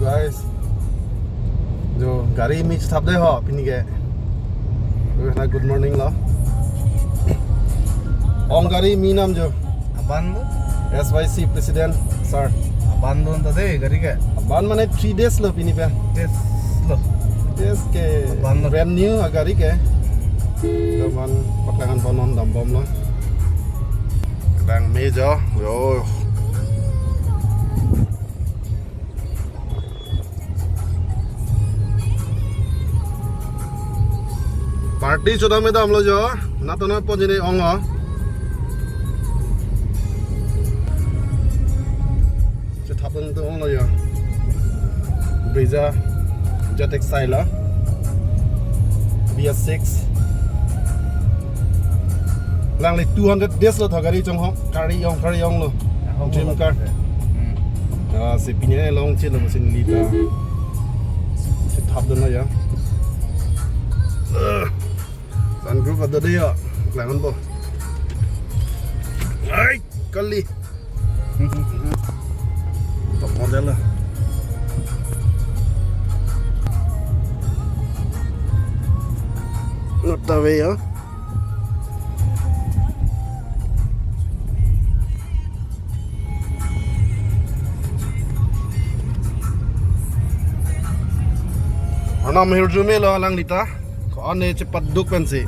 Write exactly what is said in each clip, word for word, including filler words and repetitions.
Guys, jo gari mix thap de ho pini ke. Good morning lo. Ong gari mi nam jo. Aban lo? S Y C president sir. Aban lo anta de gari ke? Aban mane three days lo pini pe. Days lo. Days ke. Aban lo. Brand new a gari ke. Doman paklangan bonon dambom lo. Bang me jo. Yo. Party chodam me damlo jo, natona ponjini ong lo. Chethap dun tu ong lo jo. Brezza, Z X I lo. B S six. Langli two hundred days lo tho gari chonghong, kari ong, kari ong lo. Ahong dream lo car. Hmm. Ah, si pini launch lo mesin lita. Chethap dun lo jo. Sun group ada de ya. Klangan bo. Ai, kali. Top model lah. Not the way ya. Anam hirjume lo lang lita. Ko ane cepat duk pensi.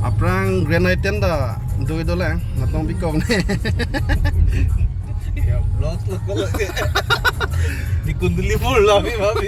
Aphrang Grand i ten ta doi dolang, natong bikong ne. Ya, vlog lo ko lagi. Di Kunduli pula, mi, mi.